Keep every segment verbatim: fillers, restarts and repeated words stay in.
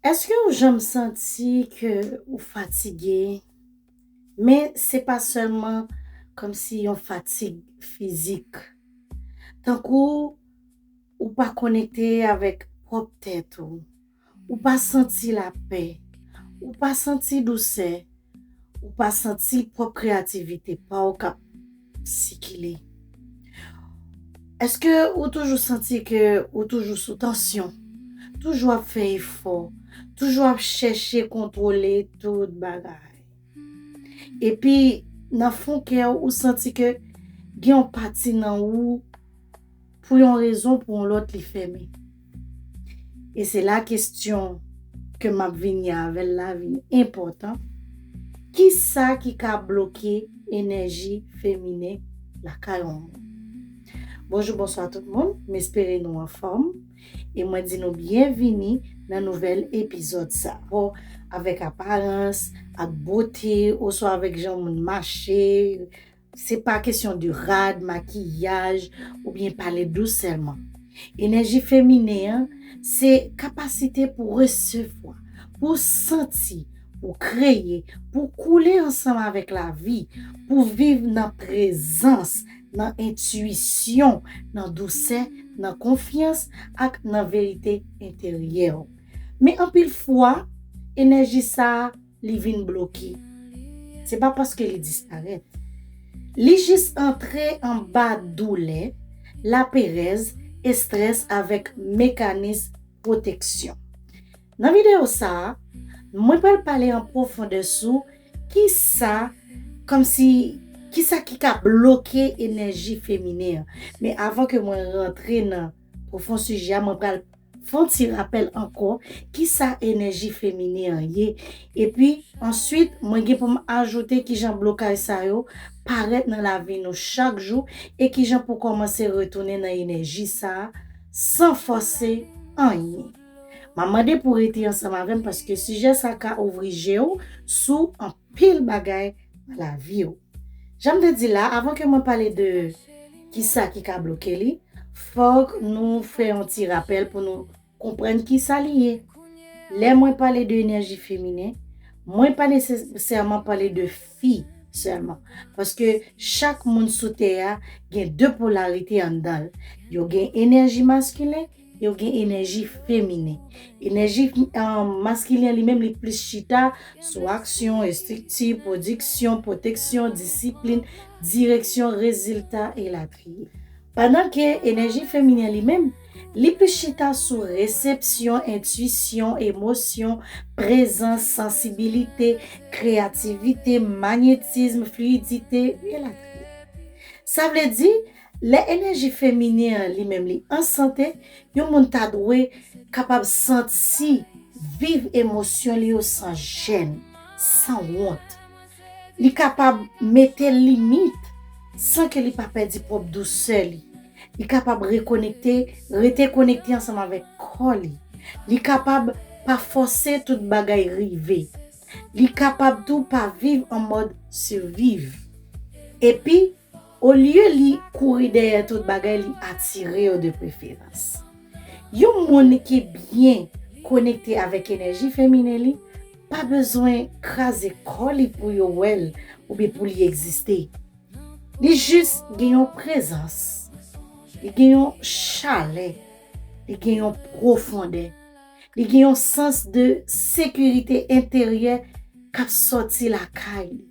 Èske ou janm santi ke ou fatige? Men se pa sèlman kòmsi yon fatig fizik. Tankou ou pa konekte avèk pwòp tèt ou. Ou pa santi lapè. Ou pa santi dousè. Ou pa santi pwòp kreyativite pa w k ap sikile. Èske ou toujou santi ke ou toujou sou tansyon? Toujou ap fè efò, toujou ap chèche kontwole tout bagay. Epi, nan fon kè w, ou santi ke gen yon pati nan ou, pou yon rezon, pou yon lòt, li fèmen. E se la kesyon ke m ap vini avè l la vin enpòtan. Kisa ki ka bloke enèji feminen lakay yon moun? Bonjou, bonswa tout moun. M espere nou anfòm. E mwen di nou byenvini nan nouvèl epizòd sa. Avèk aparans, ak bote, oswa avèk jan moun mache, se pa kesyon de rad, makiyaj, oubyen pale dous sèlman. Enèji feminen an, se kapasite pou resevwa, pou santi, pou kreye, pou koule ansanm avèk lavi, pou viv nan prezans, nan entwisyon, nan dousè, nan konfyans ak nan verite enteryè w. Men anpil fwa, enèji sa a, li vin bloke. Se pa paske li disparèt. Li jis antre anba doulè, laperèz, estrès avèk mekanis pwoteksyon. Nan videyo sa a, mwen pral pale an pwofondè sou kisa, kòmsi, kisa ki ka bloke enèji feminen an. Men avan ke mwen rantre nan pwofon sijè a, mwen pral fè yon ti rapèl ankò kisa enèji feminen an ye. Epi, answit, mwen gen pou m ajoute kijan blokaj sa yo parèt nan lavi nou chak jou e kijan pou kòmanse retounen nan enèji sa a san fòse anyen. M ap mande pou w rete ansanm avè m paske sijè sa ka ouvri je w sou anpil bagay nan lavi w. Jan m te di la, avan ke mwen pale de kisa ki ka bloke li, fòk nou fè yon ti rapèl pou nou konprann kisa li ye. Lè mwen pale de enèji feminen, mwen pa nesesèman pale de fi sèlman. Paske chak moun sou tè a gen de polarite anndan l. Yo gen enèji maskilen, yo gen enèji feminen. Enèji, um, maskilen li menm li plis chita sou aksyon, estrikti, pwodiksyon, pwoteksyon, disiplin, direksyon, rezilta, elatriye. Pandan ke enèji feminen li menm, li plis chita sou resepsyon, entwisyon, emosyon, prezans, sansibilite, kreyativite, magnetism, fliyidite, elatriye. Sa vle di, lè enèji feminen an li menm li an sante, yon moun ta dwe kapab santi, viv emosyon li yo san jèn, san wont. Li kapab mete limit san ke li pa pèdi pwòp dousè li. Li kapab rekonekte, rete konekte ansanm avèk kò li. Li kapab pa fòse tout bagay rive. Li kapab tou pa viv an mòd siviv. Epi, olye li kouri dèyè tout bagay, li atire yo de preferans. Yon moun ki byen konekte avèk enèji feminen li pa bezwen kraze kò li pou yo wè l oubyen pou li egziste. Li jis gen yon prezans, li gen yon chalè, li gen yon pwofondè, li gen yon sans de sekirite enteryè k ap sòti lakay li.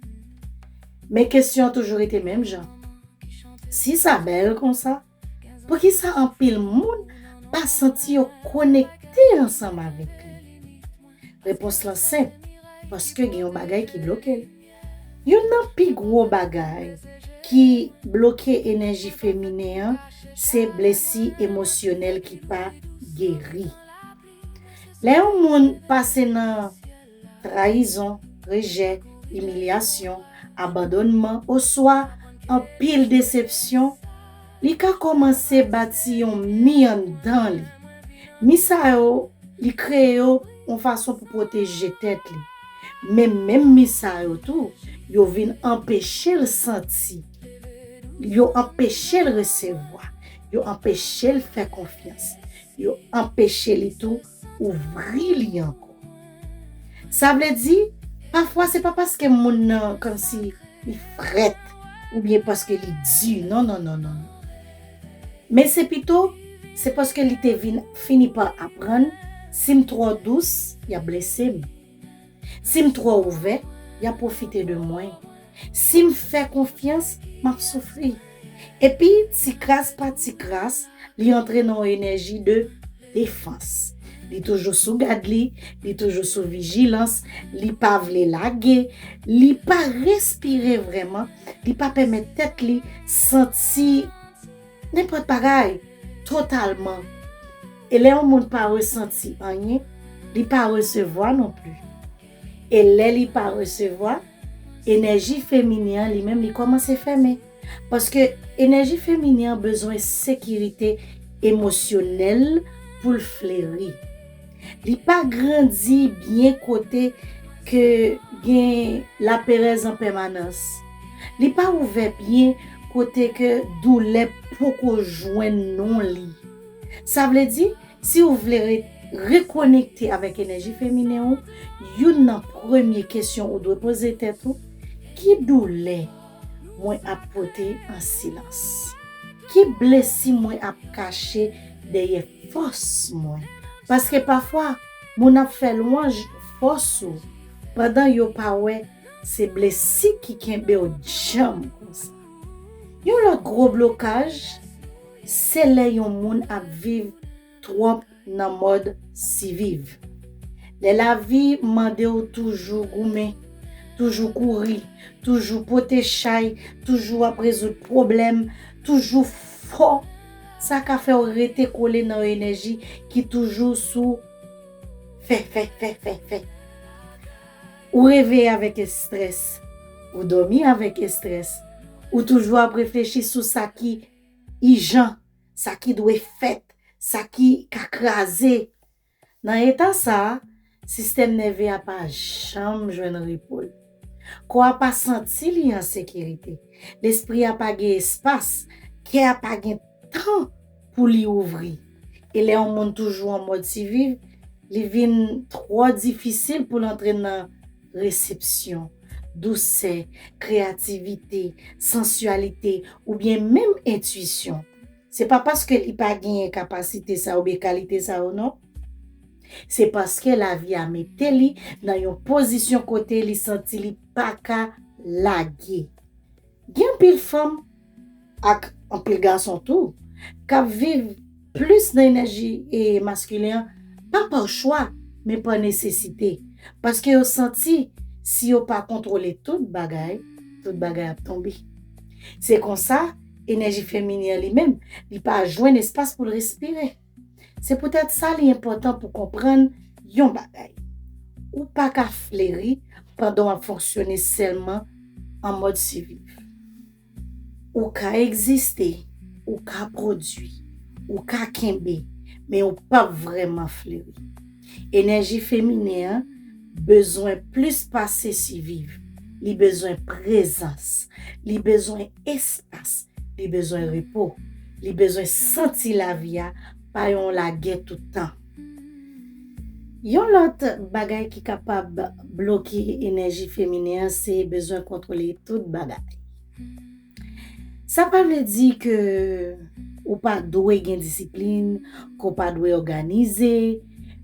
Men kesyon an toujou rete menm jan. Si sa bèl konsa, poukisa anpil moun pa santi yo konekte ansanm avèk li? Repons lan senp, paske gen yon bagay ki bloke l. Youn nan pi gwo bagay ki bloke enèji feminen an se blesi emosyonèl ki pa geri. Lè yon moun pase nan trayizon, rejè, imilyasyon, abandònman, oswa anpil desepsyon, li ka kòmanse bati yon mi anndan li. Mi sa yo, li kreye yo yon fason pou pwoteje tèt li. Men menm mi sa yo tou, yo vin anpeche l santi. Yo anpeche l resevwa. Yo anpeche l fè konfyans. Yo anpeche li tou ouvri li ankò. Sa vle di, pafwa se pa paske moun nan kòmsi li frèt oubyen paske li di. Non, non, non, non, non. Men se pito, se paske li te vin fini pa aprann, si m twò dous, y ap blese m. Si m twò ouvè, y ap pwofite de mwen. Si m fè konfyans, m ap soufri. Epi, ti kras pa ti kras, li antre nan yon enèji de defans. Li toujou sou gad li, li toujou sou vijilans, li pa vle lage, li pa respire vrèman, li pa pèmèt tèt li santi nenpòt bagay totalman. E lè yon moun pa resanti anyen, li pa resevwa non pli. E lè li pa resevwa, enèji feminen an li menm li kòmanse fèmen. Paske enèji feminen an bezwen sekirite emosyonèl pou l fleri. Li pa grandi byen kote ke gen laperèz an pèmanans. Li pa ouvè byen kote ke doulè poko jwenn non li. Sa vle di, si w vle re- rekonekte avèk enèji feminen ou, youn nan premye kesyon ou dwe poze tèt ou, ki doulè mwen ap pote an silans? Ki blesi mwen ap kache dèyè fòs mwen? Paske pafwa, moun ap fè lwanj fòs ou, pandan yo pa wè se blesi ki kenbe w djanm konsa. Yon lòt gwo blokaj, se lè yon moun ap viv twòp nan mòd siviv. Lè lavi mande w toujou goumen, toujou kouri, toujou pote chay, toujou ap rezoud pwoblèm, toujou fò, sa ka fè w rete kole nan yon enèji ki toujou sou fè, fè, fè, fè, fè. Ou reveye avèk estrès, ou dòmi avèk estrès, ou toujou ap reflechi sou sa ki ijan, sa ki dwe fèt, sa ki ka kraze. Nan eta sa a, sistèm nève a pa janm jwenn repo l. Kò a pa santi li an sekirite. Lespri a pa gen espas. Kè a pa gen tan pou li ouvri. E lè yon moun toujou an mòd siviv, li vin twò difisil pou l antre nan resepsyon, dousè, kreyativite, sansyalite, oubyen menm entwisyon. Se pa paske li pa genyen kapasite sa oubyen kalite sa yo, non. Se paske lavi a mete li nan yon pozisyon kote li santi li pa ka lage. Gen anpil fanm ak anpil gason tou k ap viv plis nan enèji e maskilen an, pa pa chwa, men pa nesesite. Paske yo santi si yo pa kontwole tout bagay, tout bagay ap tonbe. Se konsa, enèji feminen an li menm, li pa jwenn espas pou l respire. Se poutèt sa li enpòtan pou konprann yon bagay. Ou pa ka fleri pandan w ap fonksyone sèlman an mòd siviv. Ou ka egziste, ou ka pwodui, ou ka kenbe, men ou p ap vrèman fleri. Enèji feminen an bezwen plis pase siviv. Li bezwen prezans. Li bezwen espas. Li bezwen repo. Li bezwen santi lavi a pa yon lagè tout tan. Yon lòt bagay ki kapab bloke enèji feminen an se bezwen kontwole tout bagay. Sa pa vle di ke ou pa dwe gen disiplin, ke w pa dwe òganize,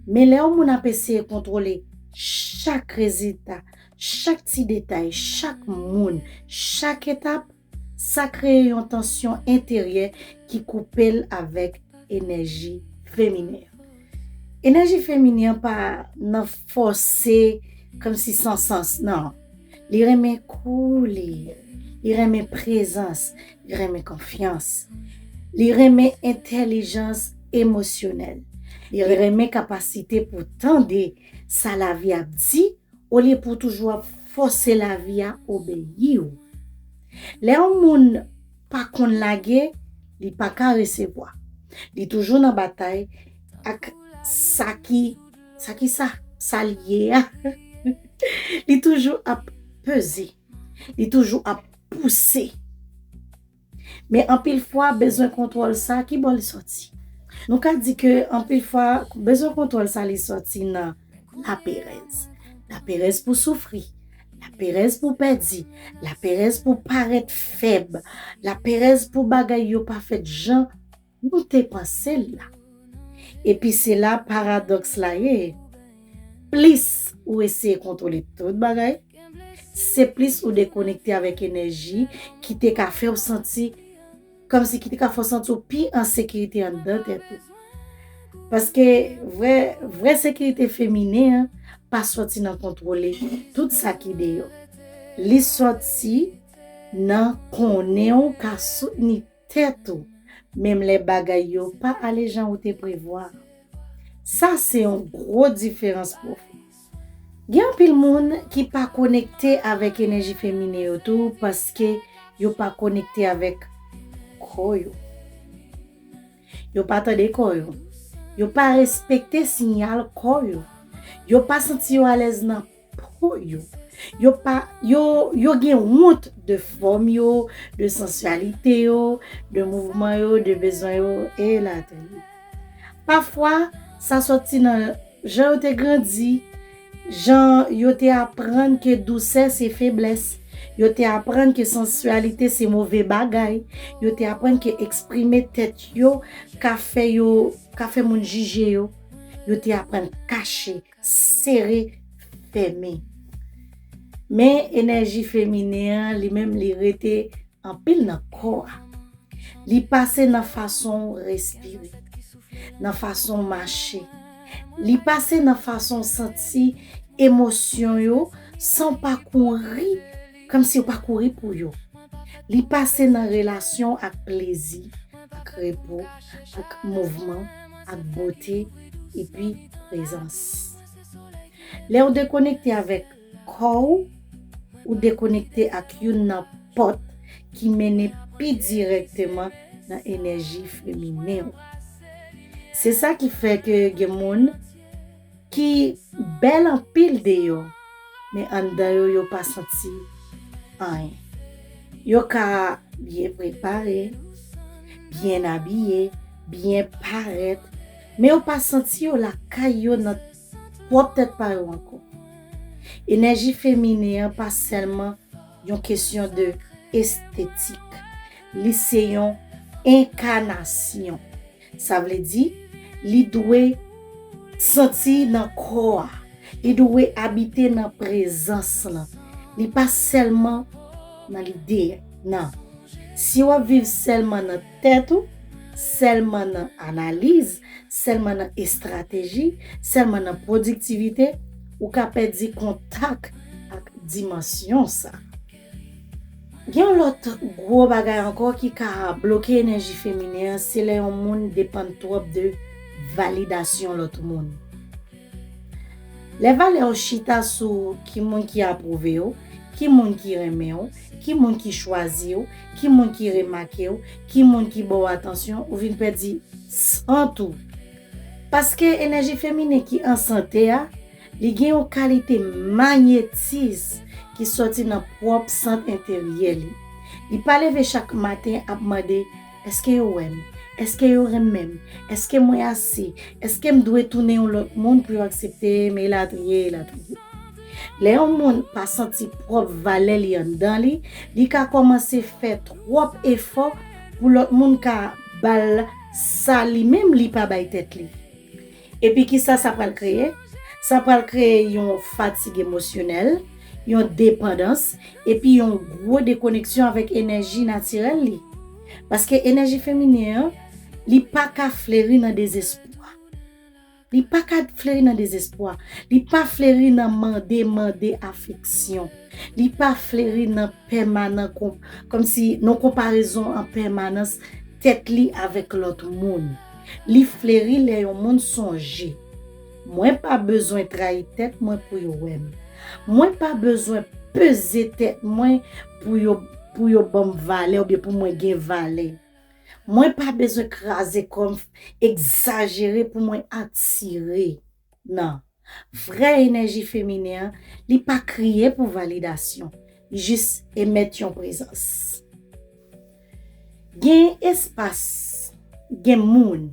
men lè yon moun ap eseye kontwole chak rezilta, chak ti detay, chak moun, chak etap, sa kreye yon tansyon enteryè ki koupe l avèk enèji feminen an. Enèji feminen an pa nan fòse kòmsi san sans, non. Li renmen koule, li renmen prezans, li renmen konfyans, li renmen entèlijans emosyonèl, li renmen kapasite pou tande sa lavi ap di, olye pou toujou ap fòse lavi a obeyi w. Lè yon moun pa konn lage, li pa ka resevwa. Li toujou nan batay ak sa ki, sa ki sa, sa l ye a. Li toujou ap peze. Li toujou ap pouse. Men anpil fwa, bezwen kontwòl sa, ki bò li sòti? Nou ka di ke anpil fwa, bezwen kontwòl sa, li sòti nan laperèz. laperèz pou soufri, laperèz pou pèdi, laperèz pou parèt fèb, laperèz pou bagay yo pa fèt jan nou te panse l la. Epi se la paradòks la ye. Plis ou eseye kontwole tout bagay, se plis ou dekonekte avèk enèji ki te ka fè w santi, kòmsi ki te ka fè w santi w pi an sekirite anndan tèt ou. Paske vrè, vrè sekirite feminen an pa sòti nan kontwole tout sa ki deyò. Li sòti nan konnen w ka soutni tèt ou, menm lè bagay yo pa ale jan ou te prevwa. Sa se yon gwo diferans pwofon. Gen anpil moun ki pa konekte avèk enèji feminen yo tou paske yo pa konekte avèk kò yo. Yo pa tande kò yo. Yo pa respekte siyal kò yo. Yo pa santi yo alèz nan po yo. Yo pa, yo, yo gen wont de fòm yo, de sansyalite yo, de mouvman yo, de bezwen yo, elatriye. Pafwa, sa sòti nan jan yo te grandi, jan yo te aprann ke dousè se feblès, yo te aprann ke sansyalite se move bagay, yo te aprann ke eksprime tèt yo ka fè yo, ka fè moun jije yo, yo te aprann kache, sere, fèmen. Men enèji feminen an, li menm, li rete anpil nan kò a. Li pase nan fason w respire, nan fason w mache. Li pase nan fason w santi emosyon yo san w pa kouri, kòmsi w pa kouri pou yo. Li pase nan relasyon ak plezi, ak repo, ak mouvman, ak bote, epi prezans. Lè w dekonekte avèk kò w, ou dekonekte ak youn nan pòt ki mennen pi dirèkteman nan enèji feminen w. Se sa ki fè ke gen moun ki bèl anpil deyò, men anndan yo, yo pa santi anyen. Yo ka byen prepare, byen abiye, byen parèt, men yo pa santi yo lakay yo nan pwòp tèt pa yo ankò. Enèji feminen an pa sèlman yon kesyon de estetik. Li se yon enkanasyon. Sa vle di, li dwe santi nan kò a. Li dwe abite nan prezans lan. Li pa sèlman nan lide, nan. Si w ap viv sèlman nan tèt ou, sèlman nan analiz, sèlman nan estrateji, sèlman nan pwodiktivite, ou ka pèdi kontak ak dimansyon sa. Gen yon lòt gwo bagay ankò ki ka bloke enèji feminen an, se lè yon moun depann twòp de validasyon lòt moun. Lè valè w chita sou ki moun ki apwouve w, ki moun ki renmen w, ki moun ki chwazi w, ki moun ki remake w, ki moun ki ba w atansyon, ou vin pèdi sant ou. Paske enèji feminen ki an sante a, li gen yon kalite manyetis ki sòti nan pwòp sant enteryè li. Li pa leve chak maten ap mande, èske yo wè m? Èske yo renmen m? Èske mwen ase? Èske m dwe tounen yon lòt moun pou yo aksepte m? Elatriye, elatriye. Lè yon moun pa santi pwòp valè li anndan li, li ka kòmanse fè twòp efò pou lòt moun ka ba l sa li menm li pa bay tèt li. Epi kisa sa pral kreye? Sa pral kreye yon fatig emosyonèl, yon depandans, epi yon gwo dekoneksyon avèk enèji natirèl li. Paske enèji feminen an, li pa ka fleri nan dezespwa. Li pa ka fleri nan dezespwa. Li pa fleri nan mande, mande afeksyon. Li pa fleri nan pèmanan, kon-, kòmsi nan konparezon an pèmanans tèt li avèk lòt moun. Li fleri lè yon moun sonje, mwen pa bezwen trayi tèt mwen pou yo wè m. Mwen pa bezwen peze tèt mwen pou yo, pou yo ban m valè oubyen pou mwen gen valè. Mwen pa bezwen kraze kò m, egzajere pou mwen atire. Nan vrè enèji feminen an, li pa kriye pou validasyon, li jis emèt yon prezans. Gen espas, gen moun,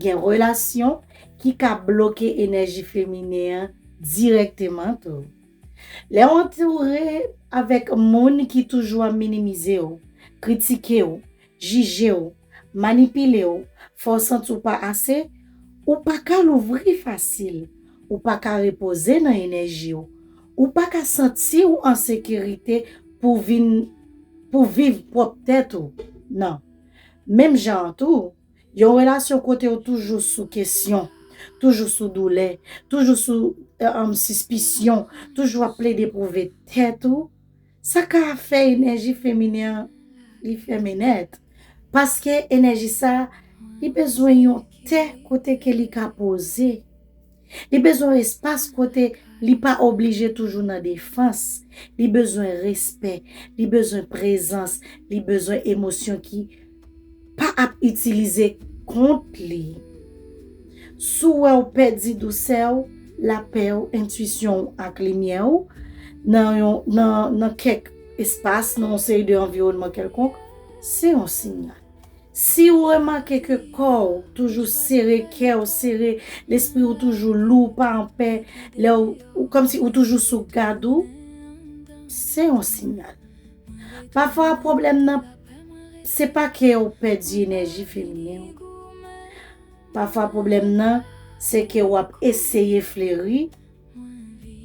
gen relasyon ki ka bloke enèji feminen an dirèkteman tou. Lè w antoure avèk moun ki toujou ap minimize w, kritike w, jije w, manipile w, fè w santi w pa ase, ou pa ka louvri fasil, ou pa ka repoze nan enèji w, ou pa ka santi w an sekirite pou vin pou viv pwòp tèt ou. Non. Menm jan an tou, yon relasyon kote w toujou sou kesyon, toujou sou doulè, toujou sou um, sispisyon, toujou ap plede pwouve tèt ou, sa ka fè enèji feminen an li fèmen nèt. Paske enèji sa, li bezwen yon tè kote ke li ka poze. Li bezwen espas kote li pa oblije toujou nan defans. Li bezwen respè. Li bezwen prezans. Li bezwen emosyon ki pa ap itilize kont li. Si w wè w pèdi dousè w, lapè w, entwisyon w ak limyè w nan, yon, nan, nan kèk espas, nan yon seri de anviwònman kèlkonk, se yon siyal. Si w remake ke kò w toujou sere, kè w sere, lespri w toujou lou, w pa anpè, lè w, ou, kòmsi ou toujou sou gad ou, se yon siyal. Pafwa, pwoblèm nan, se pa ke w pèdi enèji feminen w. Pafwa, pwoblèm nan, se ke w ap eseye fleri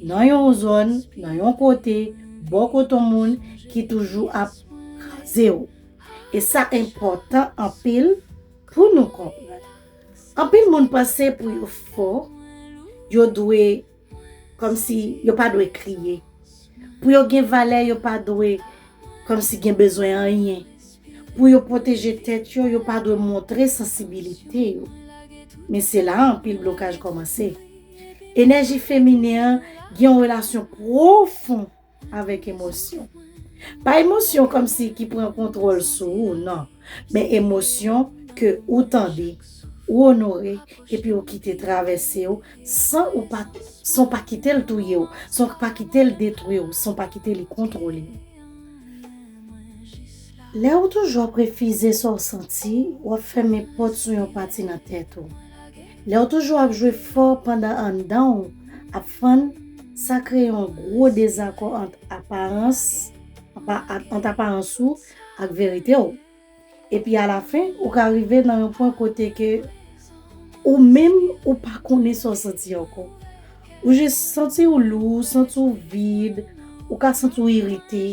nan yon zòn, nan yon kote, bò kote yon moun ki toujou ap kraze w. E sa enpòtan anpil pou nou konprann. Anpil moun panse pou yo fò, yo dwe, kòmsi yo pa dwe kriye. Pou yo gen valè, yo pa dwe, kòmsi gen bezwen anyen. Pou yo pwoteje tèt yo, yo pa dwe montre sansibilite yo. Men se la anpil blokaj kòmanse. Enèji feminen an gen yon relasyon pwofon avèk emosyon. Pa emosyon kòmsi ki pran kontwòl sou ou, non. Men emosyon ke ou tande, ou onore, epi ou kite travèse w san ou pa, san w pa kite l touye w, san w pa kite l detwi w, san w pa kite li kontwole w. Lè w toujou ap refize sa w santi, w ap fèmen pòt sou yon pati nan tèt ou. Lè w toujou ap jwe fò pandan anndan w ap fann, sa kreye yon gwo dezakò ant aparans, apa-, ant aparans ou ak verite w. Epi alafen, ou ka rive nan yon pwen kote ke ou menm ou pa konnen sa w santi ankò. Ou jis santi w lou, ou santi w vid, ou ka santi w irite,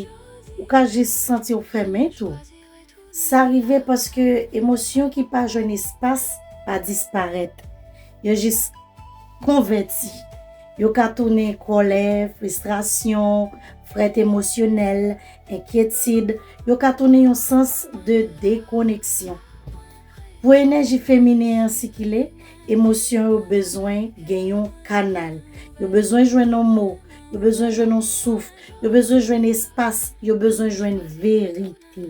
ou ka jis santi w fèmen tou. Sa rive paske emosyon ki pa jwenn espas pa disparèt. Yo jis konvèti. Yo ka tounen kòlè, fristrasyon, frèt emosyonèl, enkyetid. Yo ka tounen yon sans de dekoneksyon. Pou enèji feminen an sikile, emosyon yo bezwen gen yon kanal. Yo bezwen jwenn yon mo. Yo bezwen jwenn yon souf. Yo bezwen jwenn espas. Yo bezwen jwenn verite.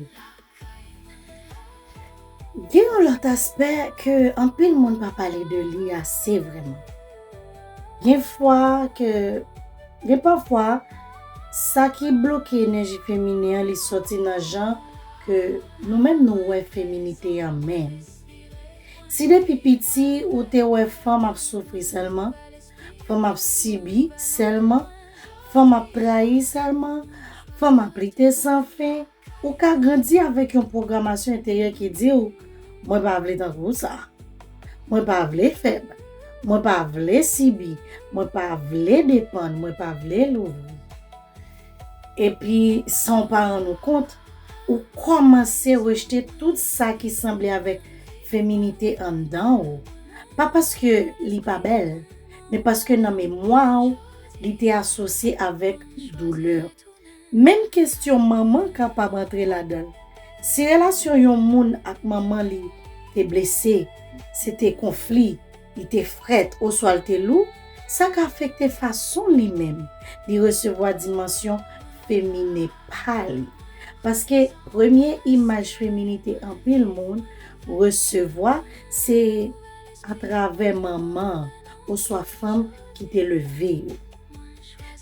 Gen yon lòt aspè ke anpil moun pa pale de li ase vrèman. Gen fwa ke, gen pafwa, sa ki bloke enèji feminen an, li sòti nan jan ke nou menm nou wè feminite an menm. Si depi piti ou te wè fanm ap soufri sèlman, fanm ap sibi sèlman, fanm ap trayi sèlman, fanm ap lite san fen, ou ka grandi avèk yon pwogramasyon enteryè ki di w, "Mwen pa vle tankou sa. Mwen pa vle fèb. Mwen pa vle sibi. Mwen pa vle depann. Mwen pa vle louvri." Epi, san w pa rann ou kont, ou kòmanse rejte tout sa ki sanble avèk feminite anndan w. Pa paske li pa bèl, men paske nan memwa w, li te asosye avèk doulè. Menm kesyon manman kapab antre ladan l. Si relasyon yon moun ak manman li te blese, se te konfli, li te frèt oswa l te lou, sa ka afekte fason li menm li resevwa dimansyon feminen pa li. Paske premye imaj feminite anpil moun resevwa se atravè manman oswa fanm ki te leve yo.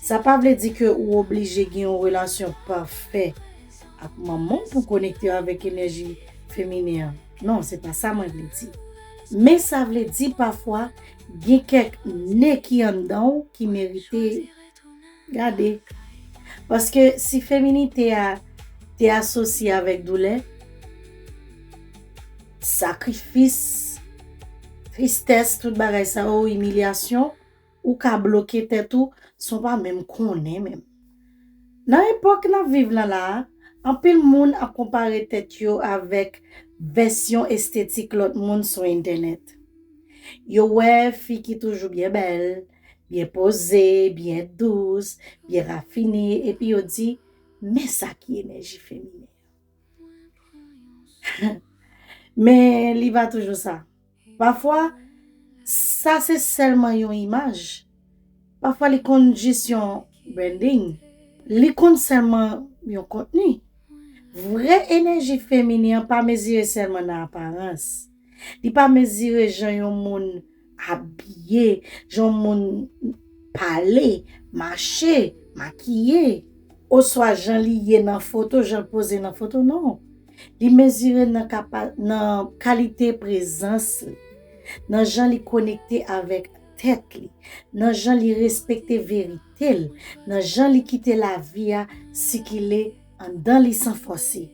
Sa pa vle di ke ou oblije gen yon relasyon pafè ak manman w pou konekte avèk enèji feminen an. Non, se pa sa mwen vle di. Men sa vle di pafwa gen kèk nen ki anndan w ki merite gade. Paske si feminite a te asosye avèk doulè, sakrifis, tristès, tout bagay sa yo, imilyasyon, ou ka bloke tèt ou san w pa menm konnen menm. Nan epòk n ap viv lan la a, anpil moun ap konpare tèt yo avèk vèsyon estetik lòt moun sou entènèt. Yo wè fi ki toujou byen bèl, byen poze, byen dous, byen rafine, epi yo di, men sa ki enèji feminen. Men li pa toujou sa. Pafwa, sa se sèlman yon imaj. Pafwa, li konn jis yon branding. Li konn sèlman yon kontni. Vrè enèji feminen an pa mezire sèlman nan aparans. Li pa mezire jan yon moun abiye, jan yon moun pale, mache, makiye, oswa jan li ye nan foto, jan l poze nan foto, non. Li mezire nan kapa-, nan kalite prezans li, nan jan li konekte avèk tèt li, nan jan li respekte verite l, nan jan li kite lavi a sikile anndan li san fòse.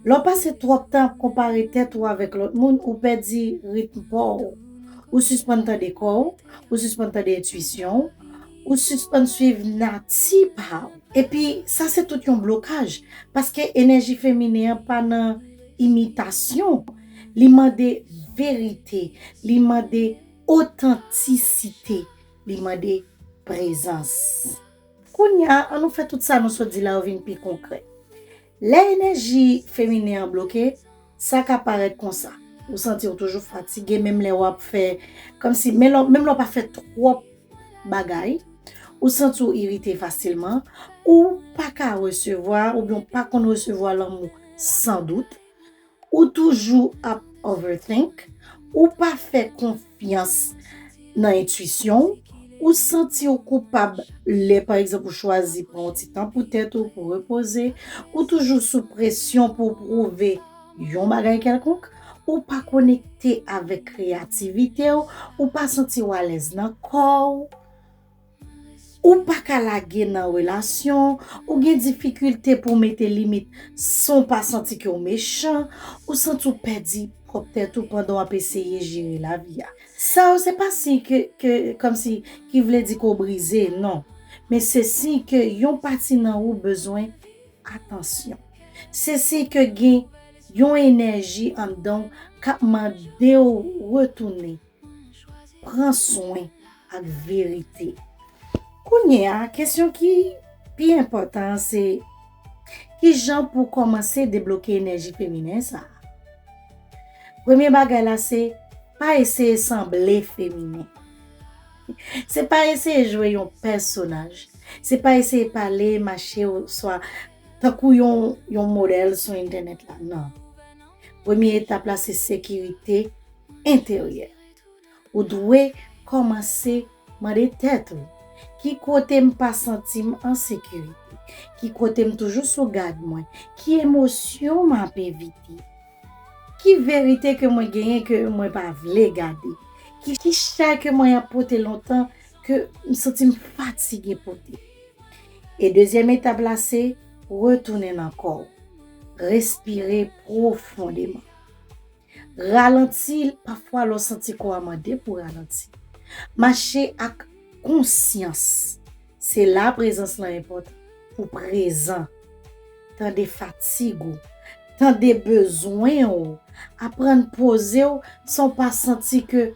Lè w pase twòp tan ap konpare tèt ou avèk lòt moun, ou pèdi ritm pa w. Ou sispann tande kò w, ou sispann tande entwisyon w, ou sispann swiv nati pa w. Epi, sa se tout yon blokaj, paske enèji feminen an pa nan imitasyon. Li mande verite, li mande otantisite, li mande prezans. Kounye a, ann nou fè tout sa nou sot di la yo vin pi konkrè. Lè enèji feminen an bloke, sa ka parèt konsa. Ou santi w toujou fatige, menm lè w ap fè, kòmsi, menm lè, menm lè w pa fè twòp bagay, ou santi w irite fasilman, ou pa ka resevwa, oubyen w pa konn resevwa lanmou san dout, ou toujou ap overthink, ou pa fè konfyans nan entwisyon w, ou santi w koupab lè, pa egzanp, ou chwazi pran yon ti tan pou tèt ou, pou repoze, ou toujou sou presyon pou w pwouve yon bagay kèlkonk, ou pa konekte avèk kreyativite w, ou pa santi w alèz nan kò w, ou pa ka lage nan relasyon, ou gen difikilte pou w mete limit san w pa santi ke w mechan, ou santi w pèdi pwòp tèt ou pandan w ap eseye jere lavi a. Sa yo se pa siy ke, ke, kòmsi, ki vle di ke w brize, non. Men se siy ke yon pati nan ou bezwen atansyon. Se siy ke gen yon enèji anndan w k ap mande w retounen, pran swen ak verite. Kounye a, kesyon ki pi enpòtan an se, ki jan pou w kòmanse debloke enèji feminen sa a? Premye bagay la se, pa eseye sanble feminen. Se pa eseye jwe yon pèsonaj. Se pa eseye pale, mache, oswa tankou yon, yon modèl sou entènèt la, non. Premye etap la se sekirite enteryè. Ou dwe kòmanse mande tèt ou, ki kote m pa santi m an sekirite? Ki kote m toujou sou gad mwen? Ki emosyon m ap evite? Ki verite ke mwen genyen ke mwen pa vle gade? Ki, ki chay ke mwen ap pote lontan ke m santi m fatige pote? E dezyèm etap la se retounen nan kò w. Respire pwofondeman. Ralanti, pafwa lè w santi kò a mande pou w ralanti. Mache ak konsyans. Se la prezans lan enpòtan. Ou prezan. Tande fatig ou. Tande bezwen ou. Aprann poze w san w pa santi ke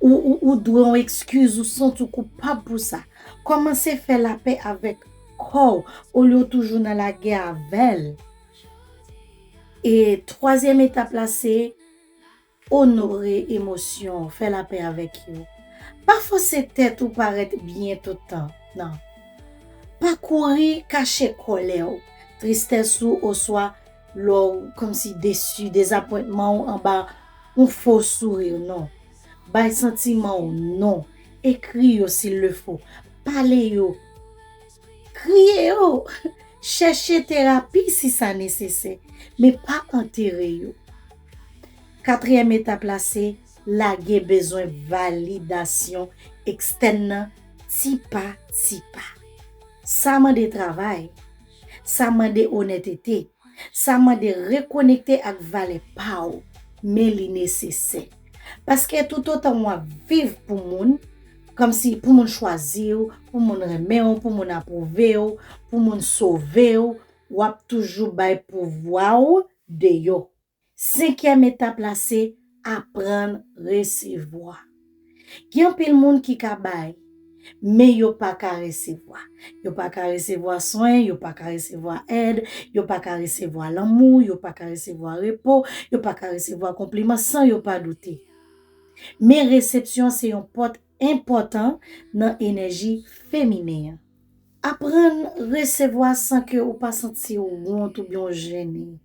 ou, ou, ou dwe yon ekskiz, ou santi w koupab pou sa. Kòmanse fè lapè avèk kò w, olye w toujou nan lagè avè l. E twazyèm etap la, se onore emosyon w, fè lapè avèk yo. Pa fòse tèt ou parèt byen tout tan, non. Pa kouri kache kòlè w, tristès ou, oswa lè w kòmsi desi, dezapwentman w anba yon fo souri, non. Bay santiman w non. Ekri yo s'il le faut. Pale yo. Kriye yo. Chèche terapi si sa nesesè, men pa antere yo. Katriyèm etap la se lage bezwen validasyon ekstèn nan ti pa ti pa. Sa mande travay, sa mande onètete, sa mande rekonekte ak valè pa w, men li nesesè. Paske toutotan w ap viv pou moun, kòmsi pou moun chwazi w, pou moun renmen w, pou moun apwouve w, pou moun sove w, w ap toujou bay pouvwa w deyò. Senkyèm etap la se aprann resevwa. Gen anpil moun ki ka bay, men yo pa ka resevwa. Yo pa ka resevwa swen, yo pa ka resevwa èd, yo pa ka resevwa lanmou, yo pa ka resevwa repo, yo pa ka resevwa konpliman san yo pa doute. Men resepsyon se yon pòt enpòtan nan enèji feminen an. Aprann resevwa san ke ou pa santi w wont oubyen w jennen.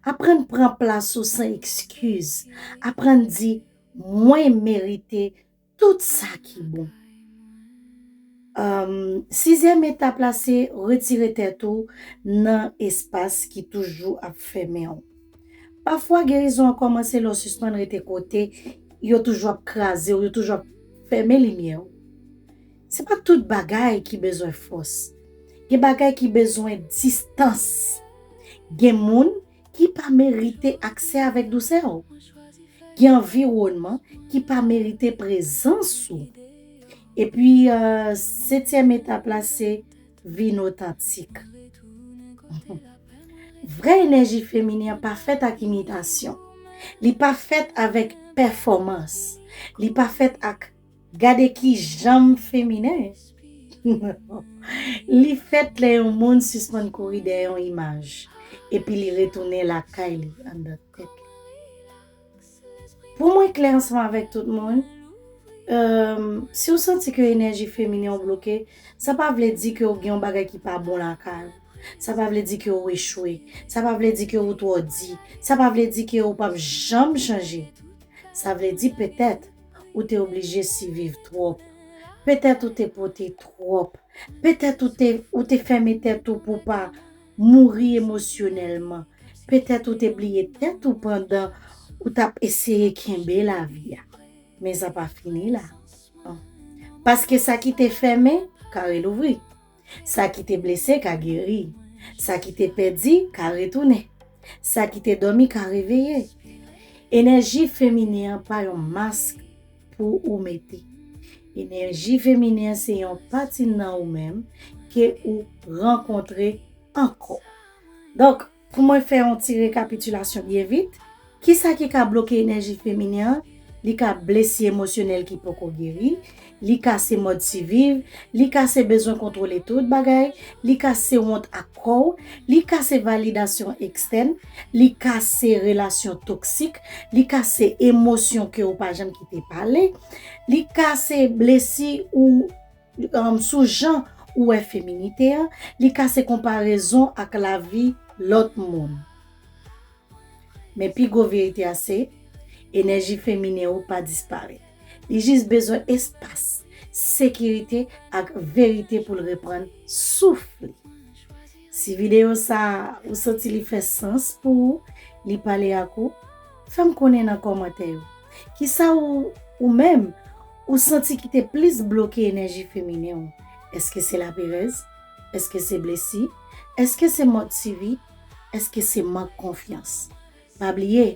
Aprann pran plas ou san ekskiz. Aprann di, "Mwen merite tout sa ki bon." Em, sizyèm etap la se retire tèt ou nan espas ki toujou ap fèmen w. Pafwa gerizon an kòmanse lè w sispann rete kote yo toujou ap kraze w, yo toujou ap fèmen limyè w. Se pa tout bagay ki bezwen fòs. Gen bagay ki bezwen distans. Gen moun ki pa merite aksè avèk dousè w. Gen anviwònman ki pa merite prezans ou. Epi, euh, setyèm etap la se vin otantik. Vrè enèji feminen an pa fèt ak imitasyon. Li pa fèt avèk pèfòmans. Li pa fèt ak gade ki jan m feminen. Li fèt lè yon moun sispann kouri dèyè yon imaj, epi li retounen lakay li anndan tèt li. Pou mwen klè ansanm avèk tout moun, em, si w santi ke enèji feminen w bloke, sa pa vle di ke w gen yon bagay ki pa bon lakay ou. Sa pa vle di ke w echwe. Sa pa vle di ke w twò di. Sa pa vle di ke w p ap janm chanje. Sa vle di petèt ou te oblije siviv twòp. Petèt ou te pote twòp. Petèt ou te, ou te fèmen tèt ou pou w pa mouri emosyonèlman. Petèt ou te bliye tèt ou pandan ou t ap eseye kenbe lavi a. Men sa pa fini la. Paske sa ki te fèmen ka relouvri. Sa ki te blese ka geri. Sa ki te pèdi ka retounen. Sa ki te dòmi ka reveye. Enèji feminen an pa yon mask pou ou mete. Enèji feminen an se yon pati nan ou menm ke ou rankontre ankò. Donk, pou mwen fè yon ti rekapitilasyon byen vit, kisa ki ka bloke enèji feminen an? Li ka blesi emosyonèl ki poko geri, li ka se mòd siviv, li ka se bezwen kontwole tout bagay, li ka se wont ak kò w, li ka se validasyon ekstèn, li ka se relasyon toksik, li ka se emosyon ke ou pa janm kite pale, li ka se blesi ou, um, sou jan ou wè feminite an, li ka se konparezon ak lavi lòt moun. Men pi gwo verite a se, enèji feminen ou pa disparèt. Li jis bezwen espas, sekirite ak verite pou l reprann souf li. Si videyo sa a, ou santi li fè sans pou ou, li pale ak ou, fè m konnen nan kòmantè yo. Kisa ou, ou menm, ou santi ki te plis bloke enèji feminen ou? Èske se laperèz? Èske se blesi? Èske se mòd sivi? Èske se mank konfyans? Pa bliye,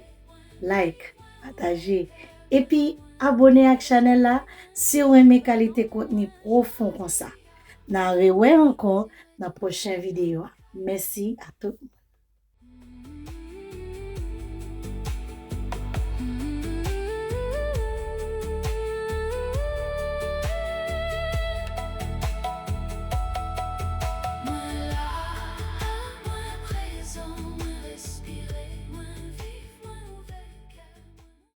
like, pataje, epi abòne ak chanèl la si w renmen kalite kontni pwofon konsa. N a rewè ankò nan pwochen videyo a. Mèsi a tout moun.